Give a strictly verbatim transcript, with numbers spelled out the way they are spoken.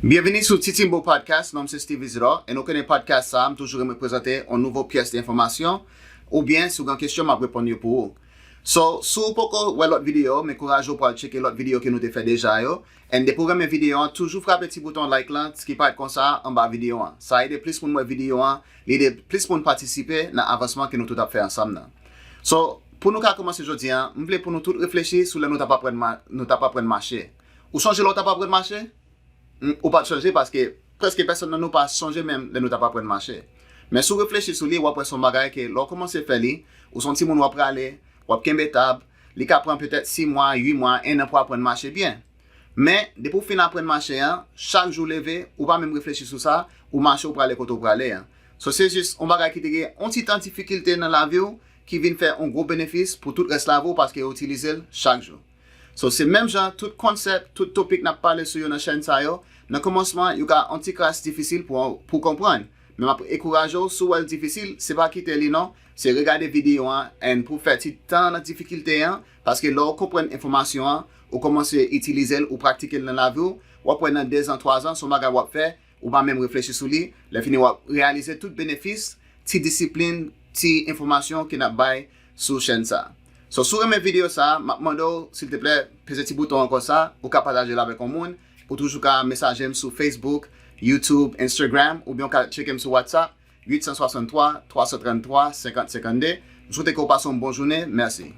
Byenvini sou Titimbo Podcast, non m se Steve Isidore, e nou konnen podcast sa a, m toujou renmen prezante yon nouvo pyès de enfòmasyon, oubyen si w gen kesyon, m ap reponn yo pou ou. So, si w poko wè lòt videyo, m ankouraje w pou al tcheke lòt videyo ke nou te fè deja yo. And depi w renmen videyo an, toujou frape ti bouton like lan ki parèt konsa anba videyo an. Sa ede plis moun wè videyo an, li ede plis moun patisipe nan avansman ke nou tout ap fè ansanm nan. So, pou nou ka kòmanse jodi an, m vle pou nou tout reflechi sou lè nou t ap aprann ma- nou t ap aprann mache. Ou sonje lè w t ap aprann mache? Mm, ou pa t sonje paske prèske pèsonn nan nou pa sonje menm lè nou t ap aprann mache. Men si w reflechi sou li, w ap wè se yon bagay ke lè w kòmanse fè li, ou se yon timoun w ap prale, w ap kenbe tab, li ka pran petèt sis mwa, uit mwa, en an pou w aprann mache byen. Men, depi w fin aprann mache an, chak jou w leve, ou pa menm reflechi sou sa, ou mache, ou prale kote w prale an. So, se jis yon bagay ki te gen yon ti tan difikilte nan lavi w, ki vin fè yon gwo benefis pou tout rès lavi w paske w itilize l chak jou. So, se menm jan, tout konsèp, tout topik n ap pale sou yo nan chèn sa yo, nan kòmansman, yo ka yon ti kras difisil pou, pou konprann. Men m ap ankouraje w, si w wè l difisil, se pa kite li non, se regade videyo an, and pou w fè ti tan nan difikilte an, paske lè w konprann enfòmasyon an, ou kòmanse itilize l, ou pratike l nan lavi w, w ap wè nan dezan, twazan, se yon bagay w ap fè, ou pa menm reflechi sou li, lè fini w ap reyalize tout benefis, ti disiplin, ti enfòmasyon ke n ap bay sou chèn sa. So, si w renmen videyo sa, m ap mande w, silteplè, peze ti bouton an konsa, ou ka pataje l avèk yon moun, ou toujou ka mesaje m sou Facebook, YouTube, Instagram, oubyen w ka tcheke m sou WhatsApp, uit san swasanntwa, twa san tranntwa, senkant senkannde. M swete ke w pase yon bon jounen. Mèsi.